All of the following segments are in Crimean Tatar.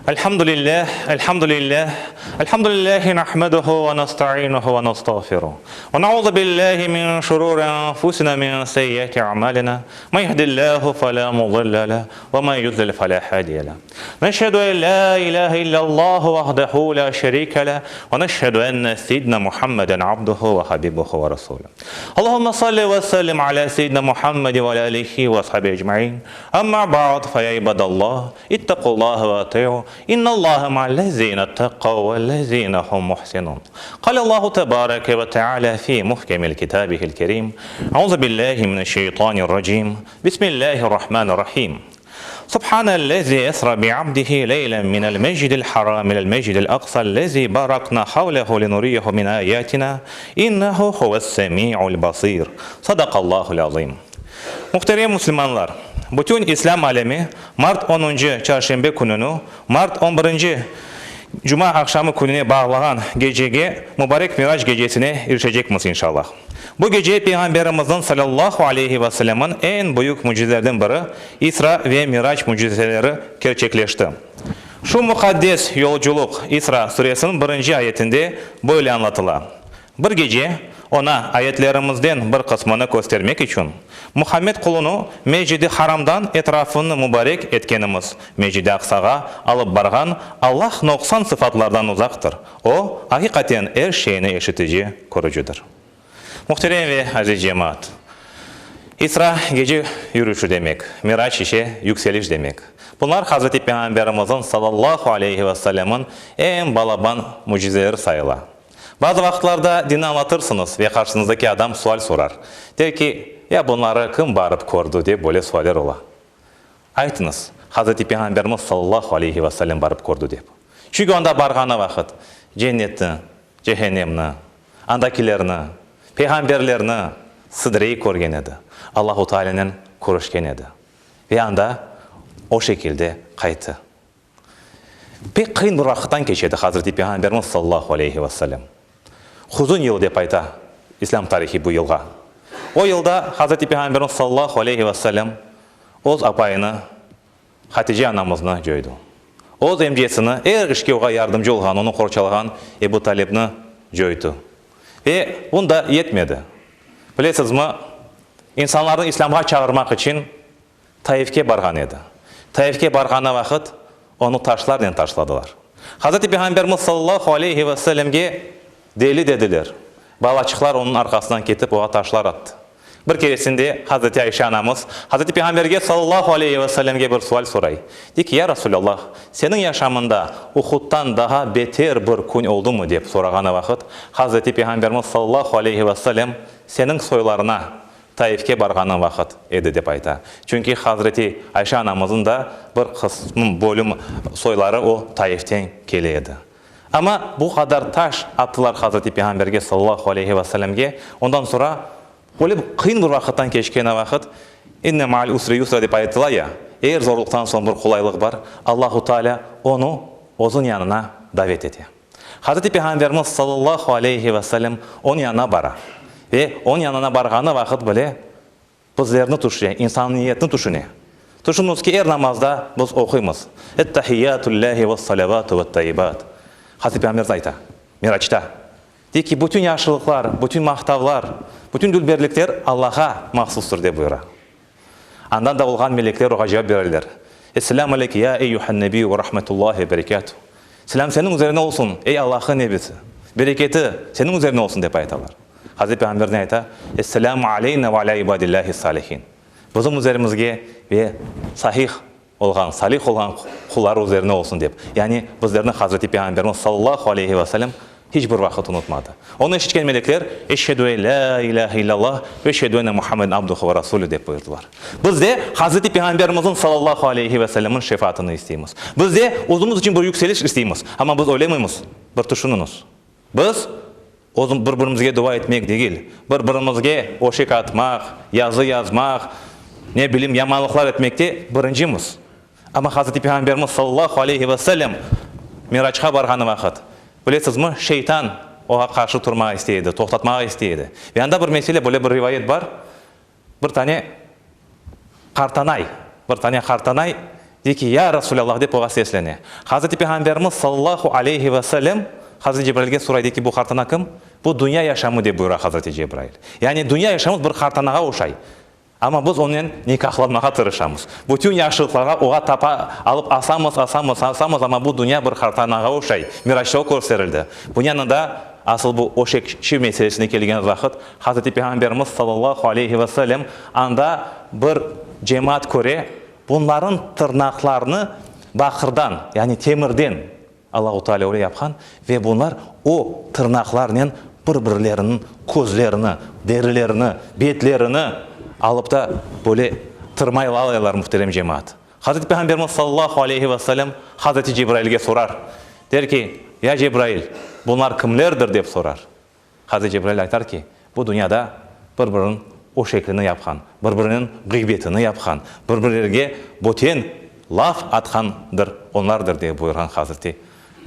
Elhamdülillah, elhamdülillah, elhamdülillahi nahmeduhu ve nastainuhu ve nastağfiruh. Ve nauzu billahi min şururi enfusina min seyyiati a'malina. Men yehdillahu fela mudille leh ve men yudlil fela hadiye leh. Neşhedü en la ilahe illallahu vahdehu la şerike leh ve neşhedü enne seyyidina Muhammeden abduhu ve habibuhu ve resuluh. Allahümme salli ve sellim ala seyyidina Muhammed ve ala alihi ve ashabihi ecmain. Amma ba'd fe ya ibadallah, ittaqullaha ve ati'u, innallaha ma'allezine ittaqav vellezine hum muhsinun. Qale Allahu tebareke ve teala fi muhkemil kitabihil kerim, Euzu billahi mineşşeytanirracim, Bismillahirrahmanirrahim. Subhanellezi esra bi'abdihi leylen minel mescidil haram ilel mescidil aqsallezi barakna havlehu linuriyehu min ayatina, innehu huves-semi'ul basir. Sadaqallahul azim. Muhterem müslümanlar! Bütün İslâm alemi mart onuncı çarşenbe kününi mart on birinci cuma aqşamı kününe bağlağan gecege, mübarek Mirac gecesine irişecekmiz inşallah. Bu gece Peyğamberimizniñ salâllahu aleyhi ve sellemniñ eñ büyük mücizelerden biri, İsra ve Mirac mücizeleri kerçekleşti. Şu muqaddes yolculıq İsra suresiniñ birinci ayetinde böyle añlatıla, Bir gece oña ayetlerimizden bir qısmını köstermek içün, Muhammed qulunı Mescid-i Haramdan etrafını mübarek etkenimiz Mescid-i Aqsağa alıp barğan Allah noqsan sıfatlardan uzaqtır, O, aqiqaten er şeyni eşitici, körücidir. Muhterem ve aziz cemaat! İsra, gece yürüşü demek, Mirac ise yükseliş demek. Bunlar Hazreti Peyğamberimizniñ sallallahu aleyhi ve sellemniñ eñ balaban mücizeleri sayıla. Bazı vaqıtlarda dinni añlatırsıñız ve qarşıñızdaki adam sual sorar. Der ki, ya bunları kim barıp kördi dep böyle sualler ola. Aytıñız, Hazreti Peyğamberimiz sallallahu aleyhi ve sellem barıp kördi dep. Çünki onda barğanı vaqıt cennetni, cehennemni, andakilerni, peyğamberlerni sıdrey körgen edi, Allahu Tealânen körüşken edi. Ve anda o şekilde qayttı. Pek qıyın bir vaqıttan keçedi Hazreti Peyğamberimiz sallallahu aleyhi ve sellem. Huzun yılı dep ayta İslâm tarihi bu yılğa. O yılda Hazreti Peyğamberimiz sallallahu aleyhi ve sellem öz apayını Hatice anamıznı coydu. Öz emcesini, er işke oğa yardımcı olğan, onı qorçalağan Ebu Talibni coytu. Ve bunda yetmedi. Bilesizmi, insanlarnı İslâmğa çağırmaq içün Taifke barğan edi. Taifke barğanı vaqıt onı taşlarnen taşladılar. Hazreti Peyğamberimiz sallallahu aleyhi ve sellemge deli dediler. Balaçıqlar onıñ arqasından ketip oğa taşlar attı. Bir keresinde Hazreti Ayşe anamız Hazreti Peyğamberge sallallahu aleyhi ve sellemge bir sual soray. Dey ki, Ya Resulallah, seniñ yaşamında Uhudtan daha beter bir kün oldumı? dep sorağanı vaqıt Hazreti Peyğamberimiz sallallahu aleyhi ve sellem seniñ soylarına Taifke barğanı vaqıt edi, dep ayta. Çünki Hazreti Ayşe anamıznıñ da bir qısım, bölüm soyları o Taiften kele edi. Amma bu qadar taş attılar Hazreti Peyğamberge sallallahu aleyhi ve sellemge, ondan soñra öyle bir qıyın bir vaqıttan keçkeni vaqıt, İnne ma'al usri yusra dep aytıla ya, er zorluqtan soñ bir qolaylıq bar, Allahu Teala onı Özüñ yanına davet ete. Hazreti Peyğamberimiz sallallahu aleyhi ve sellem onıñ yanına bara ve onıñ yanına barğanı vaqıt bile bizlerni tüşüne, insaniyetni tüşüne. Tüşüñiz ki, er namazda biz oquymız, Ettahiyatu lillahi vessalavatu vettayyibat. Hazreti Peyğamberimiz ayta, Miraçta, dey ki, bütün yahşılıqlar, bütün maqtavlar, bütün dülberlikler Allağa mahsustır, dep buyura. Andan da olğan melekler oğa cevap bereler, Esselâmu aleyke ya eyyühen nebiyyü ve rahmetullâhi ve berekâtuh. Selâm seniñ üzerine olsun, ey Allah'ın nebisi, bereketi seniñ üzerine olsun, dep aytalar. Hazreti Peyğamber ne ayta? Esselâmu aleyna ve alâ ibadillâhis-sâlihin. Bizim üzerimizge ve sahih olğan, salih olğan qulları üzerine olsun, dep. Yani bizlerni Hazreti Peyğamberimiz sallallahu aleyhi ve sellem hiç bir vaqıt unutmadı. Onı eşitken melekler, Eşhedü en lâ ilâhe illallah ve eşhedü enne Muhammeden abduhu ve rasulü dep buyurdılar. Biz de Hazreti Peyğamberimizniñ sallallahu aleyhi ve sellemniñ şefaatını isteymiz. Biz de özümiz içün bir yükseliş isteymiz. Amma biz öylemiymiz. Bir tüşüniñiz. Biz özüm bir-birimizge dua etmek degil, bir-birimizge öşek atmaq, yazı yazmaq, ne bileyim, yamanlıqlar etmekte birincimiz. Amma Hazreti Peyğamberimiz sallallahu aleyhi ve sellem Miraçqa barğanı vaqıt, bilesizmi, şeytan oğa qarşı turmağa istey edi, toqtatmağa istey edi. Ve anda bir mesele, böyle bir rivayet bar, bir tane qartanay, bir tane qartanay. Dey ki, Ya Resulallah, dep oğa seslene. Hazreti Peyğamberimiz, sallallahu aleyhi ve sellem, Hazreti Cebrailge soray, dey ki, bu qartana kim? Bu dünya yaşamı, dep buyura Hazreti Cebrail. Yani dünya yaşamımız bir qartanağa oşay. Amma biz onen nikahlanmağa tırışamız. Bütün yahşılıqlarğa oğa tapa alıp asamız, asamız, asamız, amma bu dünya bir qartanağa oşay. Miraçta o kösterildi. Bunıñ yanında, asıl bu öşekçi meselesine kelgen vaqıt, Hazreti Peyğamberimiz, sallallahu aleyhi ve sellem, anda bir cemaat köre, Bunların tırnaqlarını baqırdan, yani temirden Allahu Teala öyle yapqan ve bunlar o tırnaqlarnen bir-birleriniñ közlerini, derilerini, betlerini alıp da böyle tırmaylalaylar, muhterem cemaat. Hazreti Peyğamberimiz sallallahu aleyhi ve sellem Hazreti Cebrailge sorar, der ki, Ya Cebrail, bunlar kimlerdir? dep sorar. Hazreti Cebrail aytar ki, bu dünyada bir-biriniñ öşeklini yapqan, bir-biriniñ ğıybetini yapqan, bir-birlerge böten laf atqandır, onlardır, dep buyurğan Hazreti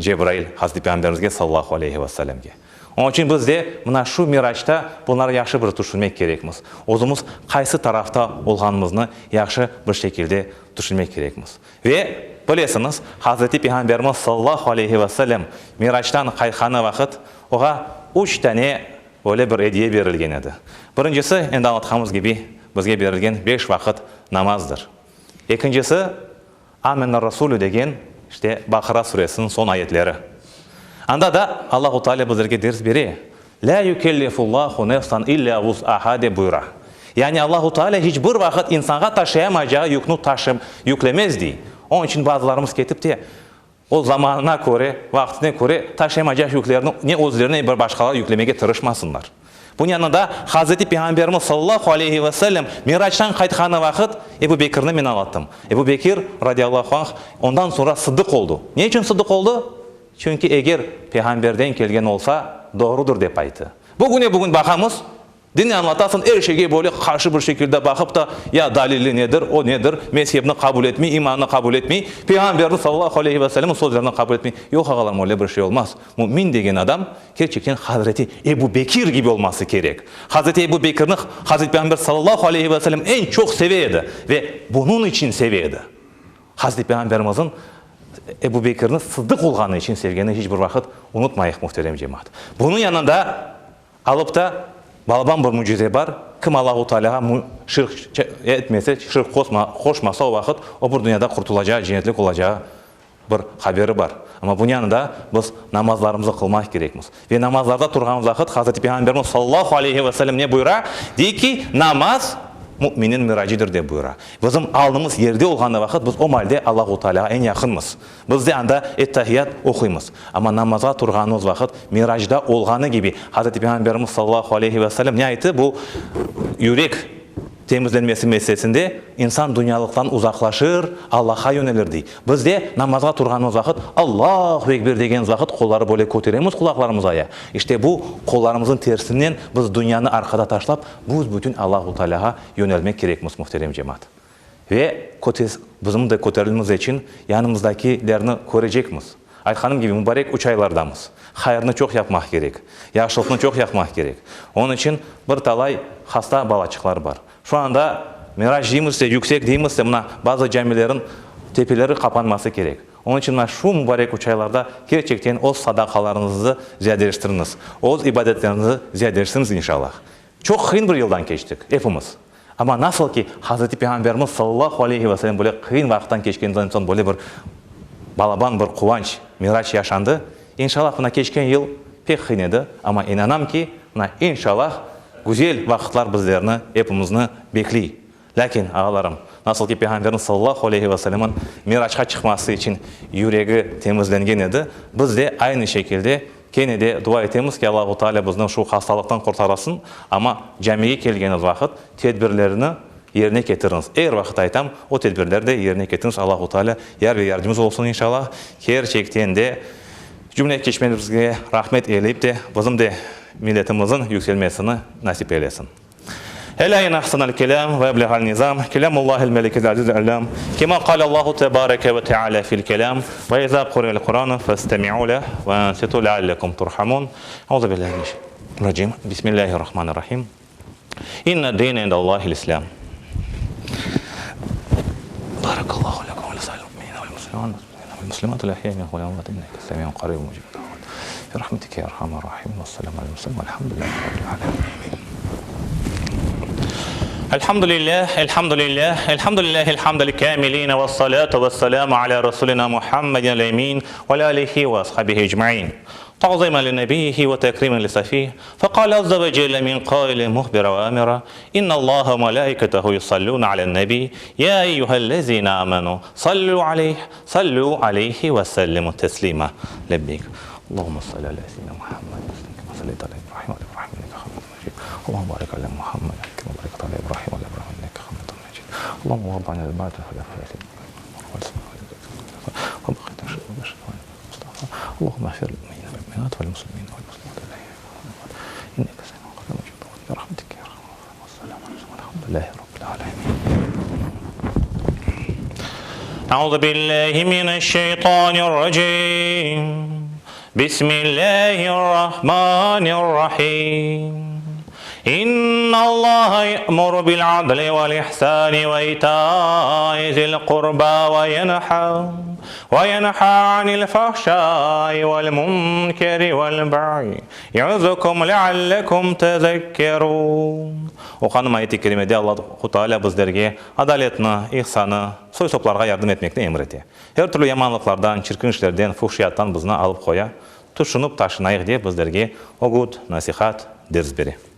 Cebrail Hazreti Peyğamberimizge sallallahu aleyhi ve sellemge. Onıñ içün biz de mına şu Miraçta bunları yahşı bir tüşünmek kerekmiz. Özümiz qaysı tarafta olğanımıznı yahşı bir şekilde tüşünmek kerekmiz. Ve, bilesiñiz, Hazreti Peyğamberimiz sallallahu aleyhi ve sellem Miraçtan qaytqanı vaqıt Oğa üç tane böyle bir ediye berilgen edi. Birincisi, endi añlatqanımız kibi, bizge berilgen beş vaqıt namazdır. Ekincisi, Amener-Rasulü degen, işte, Baqara suresiniñ soñ ayetleri. Anda da Allahu Teala bizlerge ders bere, Lâ yükellifullahu nefsan illâ vus'aha dep buyura. Yani Allahu Teala hiç bir vaqıt insanğa taşıyamayacağı yüknü taşı, yüklemez dey. Onıñ içün bazılarımız ketip de, O zamanına köre, vaqtine köre taşıyamaycaq yüklerni ne özlerine, ne bir başqalarğa yüklemege tırışmasınlar. Bunıñ yanında Hazreti Peyğamberimiz sallallahu aleyhi ve sellem Miraçtan qaytqanı vaqıt Ebu Bekirni men añlattım. Ebu Bekir, radiyallahu anh, ondan soñra sıddıq oldu. Ne içün sıddıq oldu? Çünki eger Peyğamberden kelgen olsa, doğrudır dep ayttı. Bugüne-bugün baqamız, Dinni añlatasıñ, er şeyge böyle qarşı bir şekilde baqıp da, ya dalili nedir, o nedir, mezhepni qabul etmey, imannı qabul etmey, Peyğamberniñ sallallahu aleyhi ve sellemniñ sözlerini qabul etmey. Yoq, ağalarım, öyle bir şey olmaz. Mümin degen adam kerçekten Hazreti Ebu Bekir kibi olması kerek. Hazreti Ebu Bekirni Hazreti Peyğamber sallallahu aleyhi ve sellem eñ çoq seve edi ve bunıñ içün seve edi. Hazreti Peyğamberimizniñ Ebu Bekirni sıddıq olğanı içün sevgenini hiç bir vaqıt unutmayıq, muhterem cemaat. Bunıñ yanında Alıp da, balaban bir mücize bar, kim Allahu Tealâğa şirk etmese, şirk qoşmasa o vaqıt o bir dünyada qurtulacağı, cennetlik olacağı bir haberi bar. Amma bunıñ yanında biz namazlarımızı qılmaq kerekmiz. Ve namazlarda turğan vaqıt Hazreti Peyğamberimiz sallallahu aleyhi ve sellem ne buyura? Dey ki, namaz mü'minin miracidir dep buyura. Bizim alnımız yerde olğanı vaqıt biz o malde Allahu Tealâğa eñ yaqınmız. Biz de anda Ettahiyat oquymız. Amma namazğa turğanımız vaqıt, Miracda olğanı kibi, Hazreti Peyğamberimiz sallallahu aleyhi ve sellem ne ayttı? Bu yürek temizlenmesi meselesinde insan dünyalıqtan uzaqlaşır, Allahqa yönelir, dey. Biz de namazğa turğanımız vaqıt, Allahu Ekber degenimiz vaqıt qolları böyle köteremiz qulaqlarımızğa ya. İşte bu qollarımıznıñ tersinen biz dünyanı arqada taşlap, büs-bütün Allahu Tealâğa yönelmek kerekmiz, muhterem cemaat. Ve bizim de köterilmemiz içün yanımızdakilerni körecekmiz. Aytqanım kibi, mubarek üç aylardamız. Hayırnı çoq yapmaq kerek, yahşılıqnı çoq yapmaq kerek. Onıñ içün bir talay hasta balaçıqlar bar. Şu anda Miraç deymizse, yüksek deymizse, mına, bazı camilerniñ tepeleri qapanması kerek. Onıñ içün mına şu mubarek üç aylarda kerçekten öz sadaqalarıñıznı ziyadeleştiriñiz, öz ibadetleriñizni ziyadeleştiriñiz, inşallah. Çoq qıyın bir yıldan keçtik, epimiz. Amma nasıl ki, Hazreti Peyğamberimiz sallallahu aleyhi ve sellem böyle qıyın vaqıttan keçkeninden soñ böyle bir balaban bir quvanç, miraç yaşandı, inşallah mına keçken yıl pek qıyın edi, amma inanam ki, mına inşallah güzel vaqıtlar bizlerni, epimizni bekliy. Lâkin, ağalarım, nasıl ki Peyğamberimiz sallallahu aleyhi ve sellemniñ miraçqa çıqması içün yüregi temizlengen edi, biz de aynı şekilde Kene de dua etemiz ki, Allahu Teala bizni şu hastalıqtan qurtarasın, amma camige kelgeniz vaqıt tedbirlerni yerine ketiriñiz. Er vaqıt aytam, o tedbirler de yerine ketiriñiz, Allahu Teala yar ve yardımcımız olsun inşallah. Kerçekten de cümle keçmelerimizge rahmet eyleyip de bizim de milletimizin yükselmesini nasip eylesin. Elâ in ahsenel kelâm ve ebleğel nizam, kelâmullâhil melikil azizil allâm, kemâ kâlellâhu tebâreke ve teâlâ fil kelâm, ve izâ quri'el Qur'ânu festemi'û leh ve ansitû leallekum turhamûn. Euzu billâhi mineşşeytanirracîm. Bismillâhirrahmânirrahîm. İnne dîne indellâhil İslâm. Barakallahu lekum ve li sairil. والمسلمات الأحياء منهم والأموات إنك سميع قريب مجيب الدعوات برحمتك يا أرحم الراحمين والسلام على المرسلين والحمد لله رب العالمين. الحمد لله الحمد لله الحمد لله الحمد الكاملين والصلاة والسلام على رسولنا محمد الأمين وعلى آله وأصحابه أجمعين تعظيما لنبيه وتكريما لصفيه فقال عز وجل من قائل مخبر وآمر إن الله وملائكته يصلون على النبي يا أيها الذين آمنوا صلوا عليه صلوا عليه وسلموا تسليما لبيك اللهم صل على سيدنا محمد كما صليت على إبراهيم وعلى إبراهيم إنك حميد مجيد اللهم بارك على محمد كما باركت على إبراهيم وعلى إبراهيم إنك حميد مجيد اللهم وارض عن البعث اللهم اغفر للمؤمنين والمؤمنات والمسلمين والمسلمات إنك سميع قريب مجيب برحمتك يا أرحم الراحمين والسلام على والحمد لله رب العالمين. أعوذ بالله من الشيطان الرجيم بسم الله الرحمن الرحيم إن الله يأمر بالعدل والإحسان وإيتاء ذي القربى وينحى وينحى عن الفحشاء والمنكر والبغي يعظكم لعلكم تذكرون Oquğanım ayet-i kerimede Allahu Teala bizlerge adaletni, ihsanı, soy-soplarğa yardım etmekni emir ete. Er türlü yamanlıqlardan, çirkin işlerden, fuhşiyattan bizni alıp qoya, tüşünip taşınayıq dep bizlerge ögüt, nasihat, ders bere.